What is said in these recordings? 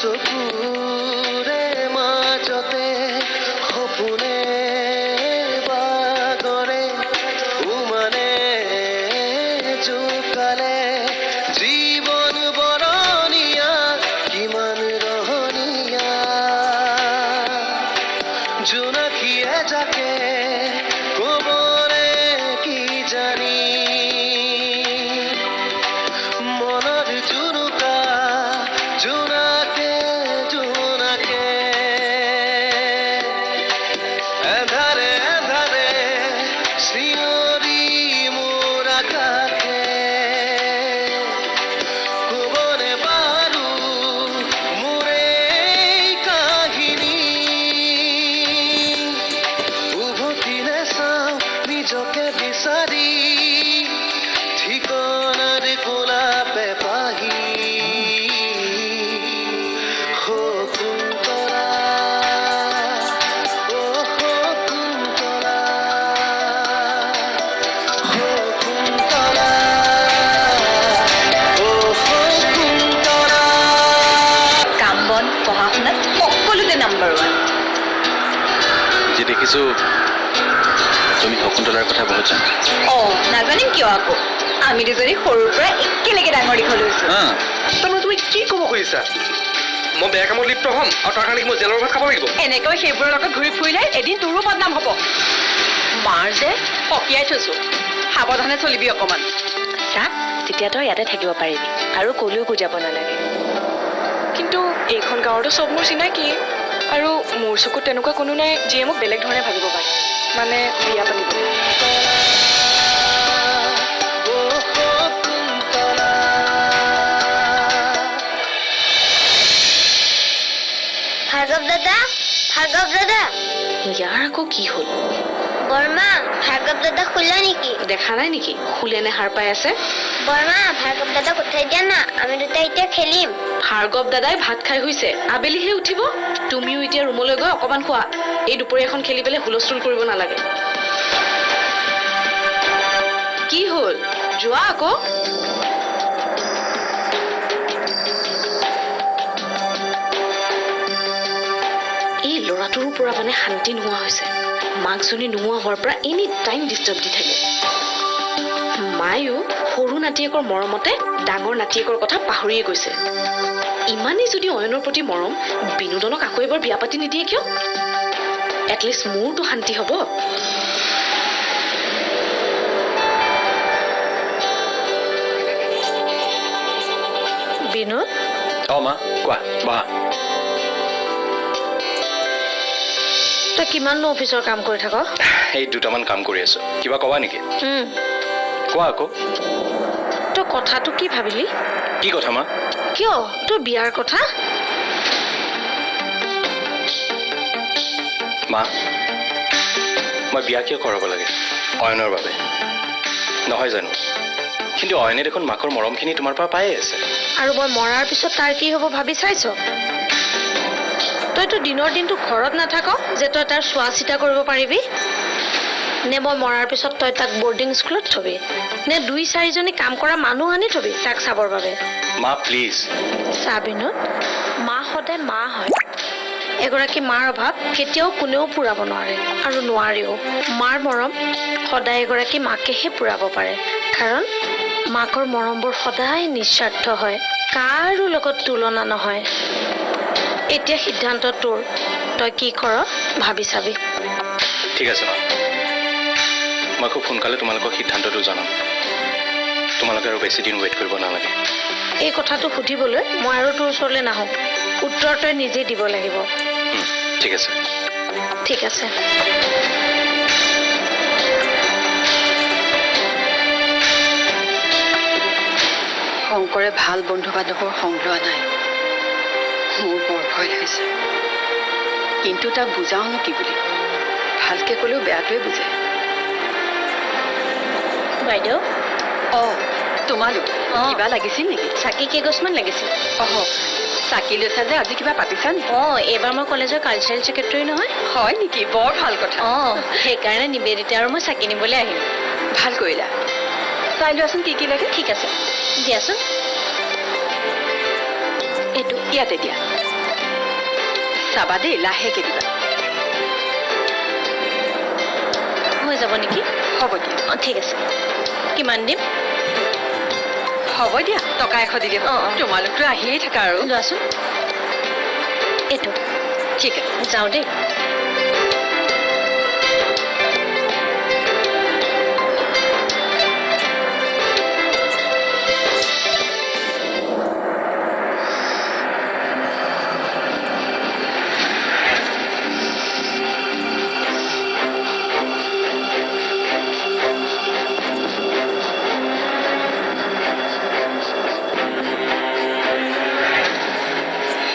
চকুৰে মাজতে সপোনে বাগৰে উমানে জোকালে জীৱন বৰণীয়া কিমান ৰহণীয়া জোনাকীয়ে যাকে কবৰে কি জানি মনৰ জুনুকা জোনাকে জোনাকে এন্ধাৰে এন্ধাৰে চিঞৰি মোৰ আকাশে কবনে বাৰু মোৰে কাহিনী উভতিলে চাওঁ নিজকে বিচাৰি ঠিকনাৰ গোলাপে পাহি শকুন্তলা অ শকুন্তলা শকুন্তলা অ শকুন্তলা। কাম বন পঢ়া শুনাত সকলোতে নাম্বাৰ ওৱান। যি দেখিছো তুমি শকুন্তলাৰ কথা বহুত জানা। অ নাজানিম কিয় আকৌ, আমি দুজনী সৰুৰ পৰা একেলগে ডাঙৰ দীঘল হৈছো। তাৰমানে তুমি কি ক'ব খুজিছা? মই বেয়া কামত লিপ্ত হ'ম আৰু তাৰ কাৰণে মই জেলৰ ভাত খাব লাগিব? এনেকৈ সেইবোৰৰ লগত ঘূৰি ফুৰিলে এদিন তোৰো বদনাম হ'ব। মাৰ যে সকীয়াই থৈছো, সাৱধানে চলিবি অকণমান। চা, তেতিয়া তই ইয়াতে থাকিব পাৰিবি আৰু ক'লৈকো যাব নালাগে। কিন্তু এইখন গাঁৱতো চব মোৰ চিনাকি আৰু মোৰ চকুত তেনেকুৱা কোনো নাই যিয়ে মোক বেলেগ ধৰণে ভাবিব পাৰে, মানে বিয়া পাতিব। অ শকুন্তলা। ভাৰ্গৱ দাদা, ভাৰ্গৱ দাদা। ইয়াৰ আকৌ কি হ'ল? বৰমা, ভাৰ্গৱ দাদা শুলে নেকি? দেখা নাই নেকি শুলে নে সাৰ পাই আছে? বৰমা, ভাৰ্গৱ দাদাক উঠাই দিয়া না, আমি দুটা এতিয়া খেলিম। ভাৰ্গৱ দাদাই ভাত খাই শুইছে, আবেলিহে উঠিব। তুমিও এতিয়া ৰুমলৈ গৈ অকণমান খোৱা, এই দুপৰীয়াখন খেলি পেলাই হুলস্থুল কৰিব নালাগে। কি হ'ল, যোৱা আকৌ। এই ল'ৰাটোৰো পৰা মানে শান্তি নোহোৱা হৈছে। মাকজনী নোহোৱা হোৱাৰ পৰা এনি টাইম ডিষ্টাৰ্ব দি থাকে। মায়ো সৰু নাতিয়েকৰ মৰমতে ডাঙৰ নাতিয়েকৰ কথা পাহৰিয়ে গৈছে। ইমানেই যদি অয়নৰ প্ৰতি মৰম, বিনোদনক আকৌ এবাৰ বিয়া পাতি নিদিয়ে কিয়? এটলিষ্ট মোৰতো শান্তি হ'ব। বিনোদ। অ মা কোৱা, বহা। তই কিমাননো অফিচৰ কাম কৰি থাক? এই দুটামান কাম কৰি আছো। কিবা কবা নেকি? কোৱা আকৌ। তই কথাটো কি ভাবিলি? কি কথা মা? কিয় তোৰ বিয়াৰ কথা? মা, মই বিয়া কিয় কৰাব লাগে? অয়নৰ বাবে নহয় জানো? কিন্তু অয়নে দেখোন মাকৰ মৰমখিনি তোমাৰ পৰা পায়ে আছে। আৰু মই মৰাৰ পিছত তাৰ কি হ'ব ভাবি চাইছ? তইতো দিনৰ দিনটো ঘৰত নাথাক যে তই তাৰ চোৱা চিতা কৰিব পাৰিবি? নে মই মৰাৰ পিছত তই তাক বৰ্ডিং স্কুলত থবি, নে দুই চাৰিজনী কাম কৰা মানুহ আনি থবি তাক চাবৰ বাবে? মা প্লিজ। চা বিনোদ, মা সদায় মা হয়। এগৰাকী মাৰ অভাৱ কেতিয়াও কোনেও পূৰাব নোৱাৰে আৰু নোৱাৰেও। মাৰ মৰম সদায় এগৰাকী মাকেহে পূৰাব পাৰে, কাৰণ মাকৰ মৰমবোৰ সদায় নিস্বাৰ্থ হয়, কাৰো লগত তুলনা নহয়। এতিয়া সিদ্ধান্ত তোৰ, তই কি কৰ ভাবি চাবি। ঠিক আছে মা, মই খুব সোনকালে তোমালোকক সিদ্ধান্তটো জনাম। তোমালোকে আৰু বেছি দিন ৱেইট কৰিব নালাগে। এই কথাটো সুধিবলৈ মই আৰু তোৰ ওচৰলৈ নাহোঁ, উত্তৰ তই নিজে দিব লাগিব। ঠিক আছে। ঠিক আছে। শংকৰে ভাল বন্ধু বান্ধৱৰ সংগ লোৱা নাই, মোৰ বৰ ভয় লাগিছে। কিন্তু তাক বুজাওনো কি বুলি, ভালকে ক'লেও বেয়াটোৱে বুজে। বাইদেউ। অ তোমালোক কিবা লাগিছিল নেকি? চাকি কেইগছমান লাগিছিল। অহ চাকি লৈছা যে, আজি কিবা পাতিছা নেকি? অ এইবাৰ মই কলেজৰ কালচাৰেল ছেক্ৰেটাৰী নহয়। হয় নেকি? বৰ ভাল কথা। অ সেইকাৰণে নিবেদিতা আৰু মই চাকি নিবলৈ আহিম। ভাল কৰিলা। চাই লোৱাচোন কি কি লাগে। ঠিক আছে দিয়াচোন। এইটো ইয়াতে দিয়া। চাবা দেই, লাহেকে দিবা। হৈ যাব নেকি? হ'ব দিয়া। অঁ, ঠিক আছে। কিমান দিম? হ'ব দিয়া, টকা 100 দি দিয়া। তোমালোকতো আহিয়ে থাকা আৰু। লোৱাচোন এইটো। ঠিক আছে, যাওঁ দেই।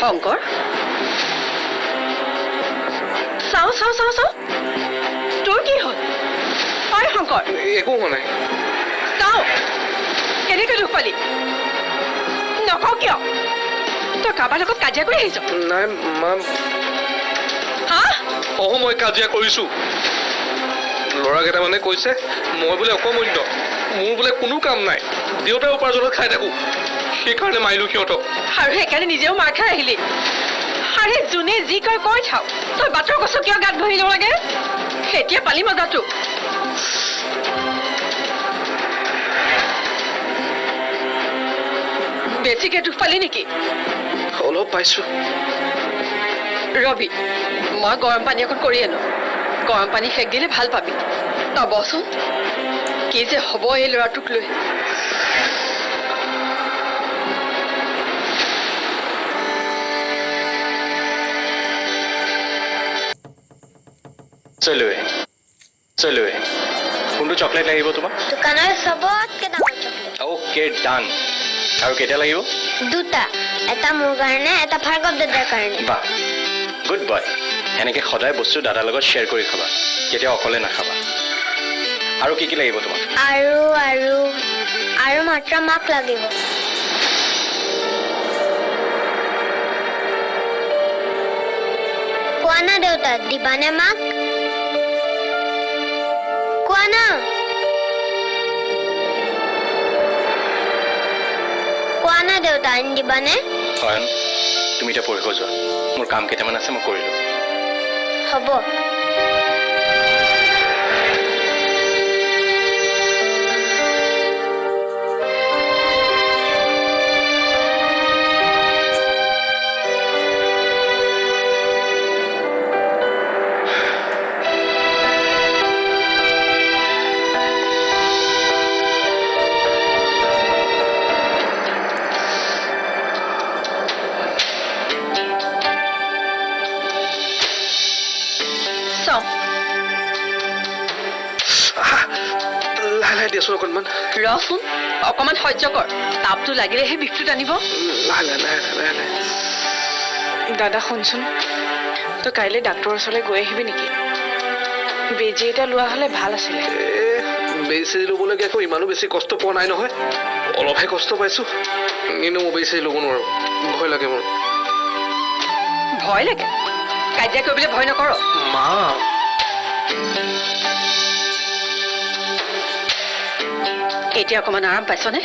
শংকৰ, চাওঁ চাওঁ চাওঁ চাওঁ, তোৰ কি হ'ল? ঐ শংকৰ। একো হোৱা নাই। চাওঁ কেনেকৈ দুখ পালি? নকওঁ কিয়? তই কাৰোবাৰ লগত কাজিয়া কৰি আহিছ? নাই মা। হা? অ, মই কাজিয়া কৰিছো। ল'ৰাকেইটা মানে কৈছে মই বোলে অকমূল্য, মোৰ বোলে কোনো কাম নাই, দেউতাৰ উপাৰ্জনত খাই থাকো, সেইকাৰণে মাৰিলো সিহঁতক। আৰু সেইকাৰণে নিজেও মাৰ খাই আহিলি। আৰে যোনে যি কয় কৈ থাক, তই বাটৰ গছত কিয় গাত ঘঁহি ল'ব লাগে? এতিয়া পালি মজাটো। বেছিকে দুখ পালি নেকি? অলপ পাইছো। ৰবি, মই গৰম পানী অকণ কৰি আনো। গৰম পানী সেক দিলে ভাল পাবি। তই বহচোন। কি যে হ'ব এই ল'ৰাটোক লৈ। চলোৱে চলোৱে, কোনটো চকলেট লাগিব তোমাক? দোকানৰ চবতকে ডাঙৰ চকলেট। অ'কে, ডান। আৰু কেইটা লাগিব? দুটা, এটা মোৰ কাৰণে, এটা ভাৰ্গৱ দাদাৰ কাৰণে। বাহ, গুড বয়। এনেকৈ সদায় বস্তু দাদাৰ লগত শ্বেয়াৰ কৰি খাবা, কেতিয়াও অকলে নাখাবা। আৰু কি কি লাগিব তোমাক? আৰু আৰু আৰু মাত্ৰ মাক লাগিব। কোৱা না দেউতা, দিবানে মাক? কোৱা না, কোৱা না দেউতা, আনি দিবানে? অয়ন, তুমি এতিয়া পঢ়িব যোৱা, মোৰ কাম কেইটামান আছে, মই কৰিলোঁ। হ'ব। ৰচোন অকমান সহ্য কৰ, তাপটো লাগিলেহে বিষটো টানিব। দাদা শুনচোন, তই কাইলৈ ডাক্তৰৰ ওচৰলৈ গৈ আহিবি নেকি? বেজী এটা লোৱা হ'লে ভাল আছিলে। বেজী ল'বলৈকে আকৌ ইমানো বেছি কষ্ট পোৱা নাই নহয়, অলপহে কষ্ট পাইছো। কিন্তু মই বেজী ল'ব নোৱাৰো, ভয় লাগে মোৰ। ভয় লাগে? কাজিয়া কৰিবলৈ ভয় নকৰ? মা, এতিয়া অকমান আৰাম পাইছনে?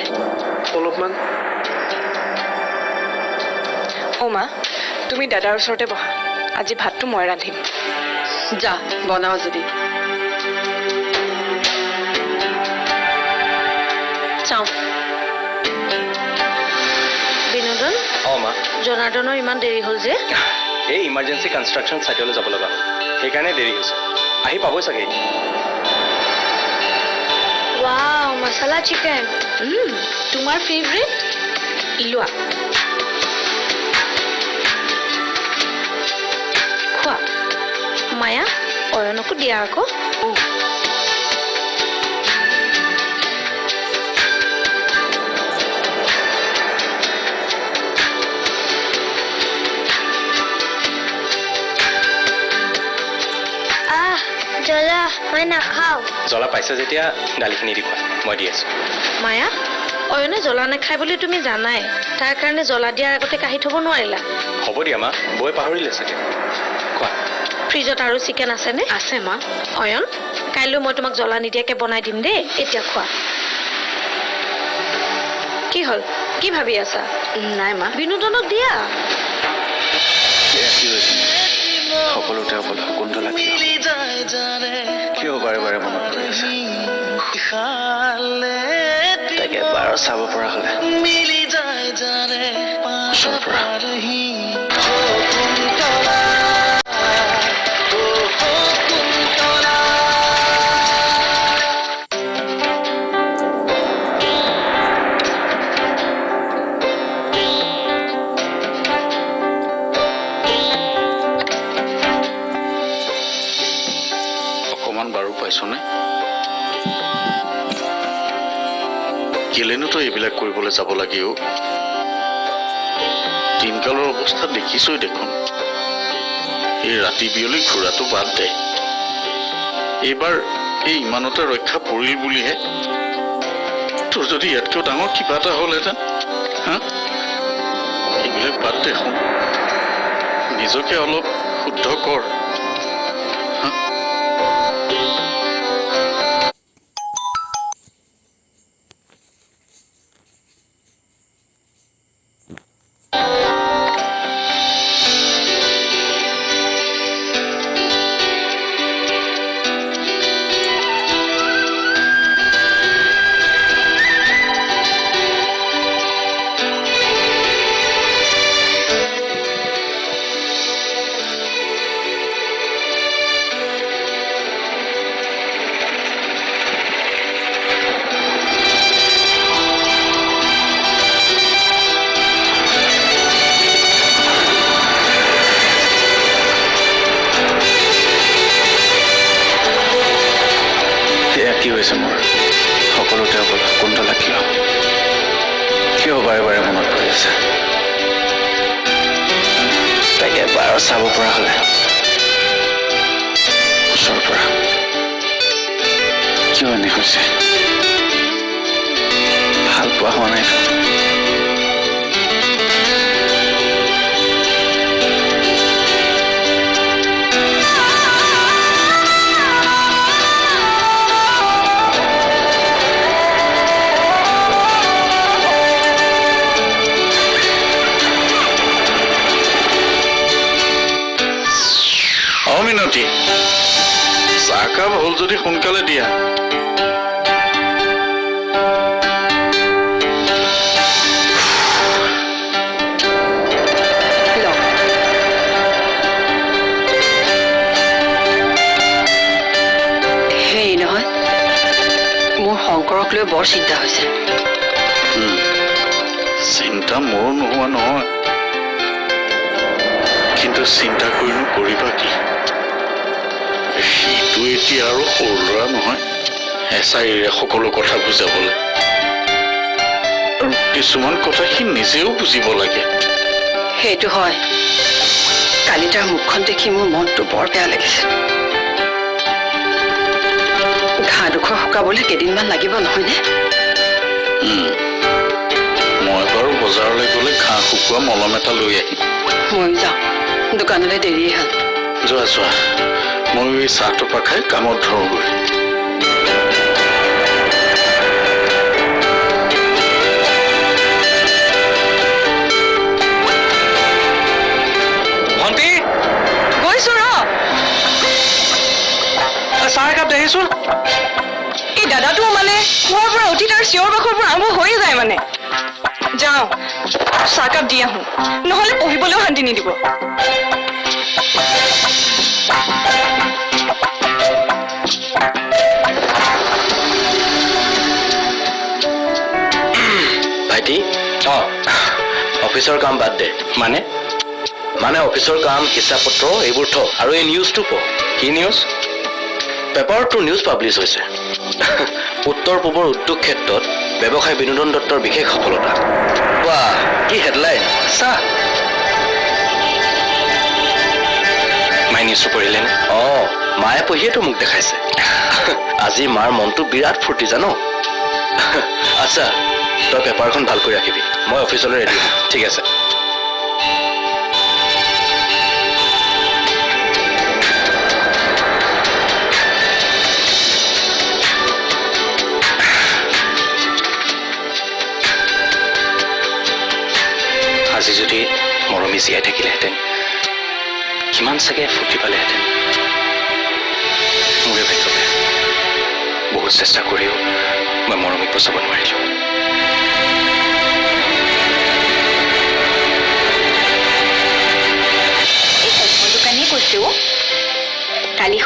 অলপমান। অ' মা, তুমি দাদাৰ ওচৰতে বহা, আজি ভাতটো মই ৰান্ধিম। যা বনাও যদি। চাওঁ। বিনোদন। অ' মা। জনাৰ্দনৰ ইমান দেৰি হ'ল যে? এই ইমাৰ্জেঞ্চি কনষ্ট্ৰাকশ্যন চাইটলৈ যাব লগা হ'ল, সেইকাৰণে দেৰি হৈছে। আহি পাবই চাগে। ৱাও, মছলা চিকেন। তোমাৰ ফেভৰেট? লোৱা, খোৱা। মায়া, অয়নকো দিয়া আকৌ। আহ, জ্বলা মই নাখাওঁ। জ্বলা পাইছে যেতিয়া দালিখিনি দি খোৱা, মই দি আছো। মায়া, অয়নে জ্বলা নাখায় বুলি তুমি জানাই, তাৰ কাৰণে জ্বলা দিয়াৰ আগতে কাঢ়ি থ'ব নোৱাৰিলা। হ'ব দিয়া মা, বৈ পাহৰিলে চাগে। খোৱা। ফ্ৰিজত আৰু চিকেন আছেনে? আছে মা। অয়ন, কাইলৈ মই তোমাক জ্বলা নিদিয়াকৈ বনাই দিম দেই। এতিয়া খোৱা। কি হ'ল, কি ভাবি আছা? নাই মা। বিনোদনক দিয়া। সকলোতে অকল শকুন্তলা কিয় কিয় বাৰে বাৰে মনত পৰি আছে? তাকে এবাৰ চাব পৰা হ'লে ওচৰৰ পৰা। কেলেনো তই এইবিলাক কৰিবলৈ যাব লাগে অ? দিনকালৰ অৱস্থা দেখিছই দেখোন। এই ৰাতি বিয়লি ঘূৰাটো বাদ দে। এইবাৰ এই ইমানতে ৰক্ষা পৰিল বুলিহে। তোৰ যদি ইয়াতকেও ডাঙৰ কিবা এটা হ'লহেঁতেন। হা, এইবিলাক বাদ দেখোন, নিজকে অলপ শুদ্ধ কৰ। কি হৈছে মোৰ? সকলোতে অকল শকুন্তলা কিয় কিয় বাৰে বাৰে মনত পৰি আছে? তাকে এবাৰ চাব পৰা হ'লে ওচৰৰ পৰা। কিয় এনে হৈছে? ভাল পোৱা হোৱা নাইতো। মিনতি, চাহকাপ হ'ল যদি সোনকালে দিয়া। হেৰি নহয়, মোৰ শংকৰক লৈ বৰ চিন্তা হৈছে। চিন্তা মোৰো নোহোৱা নহয়, কিন্তু চিন্তা কৰিনো কৰিবা কি? সিটো এতিয়া আৰু সৰু ল'ৰা নহয় এচাৰিৰে সকলো কথা বুজাবলৈ। আৰু কিছুমান কথা সি নিজেও বুজিব লাগে। সেইটো হয়। কালি তাৰ মুখখন দেখি মোৰ মনটো বৰ বেয়া লাগিছে। ঘাঁ ডোখৰ শুকাবলৈ কেইদিনমান লাগিব নহয়নে? মই বাৰু বজাৰলৈ গ'লে ঘাঁ শুকোৱা মলম এটা লৈ আহিম। ময়ো যাওঁ, দোকানলৈ দেৰিয়ে হ'ল। যোৱা যোৱা, ময়ো এই চাহটোপা খাই কামত ধৰোগৈ। ভণ্টি গৈছো ৰ। চাহ একাপ দেখিছো। এই দাদাটো মানে পুৱাৰ পৰা উঠি তাৰ চিঞৰ বাখৰ পৰা আৰম্ভ হৈয়ে যায় মানে। যাওঁ চাহকাপ দি আহোঁ, নহ'লে পঢ়িবলৈও শান্তি নিদিব। ভাইটি, অ অফিচৰ কাম বাদ দে। মানে মানে অফিচৰ কাম, হিচাপ পত্ৰ এইবোৰ থ আৰু এই নিউজটো পঢ়। কি নিউজ? পেপাৰতো নিউজ পাব্লিছ হৈছে। উত্তৰ পূবৰ উদ্যোগ ক্ষেত্ৰত ব্যৱসায় বিনোদন দত্তৰ বিশেষ সফলতা। বাহ, কি হেডলাইন! চাহ মায়ে নিউজটো পঢ়িলেনে? অ, মায়ে পঢ়িয়েতো মোক দেখাইছে। আজি মাৰ মনটো বিৰাট ফূৰ্তি জান। আচ্ছা, তই পেপাৰখন ভালকৈ ৰাখিবি, মই অফিচলৈ ৰেডি। ঠিক আছে। আজি যদি মৰমী জীয়াই থাকিলেহেঁতেন, কিমান চাগে ফূৰ্তি পালেহেঁতেন। মোৰে ভাগ্য বেয়া, বহুত চেষ্টা কৰিও মই মৰমীক বচাব নোৱাৰিলোঁ। এই দোকানীয়ে কৈছে অ' কালি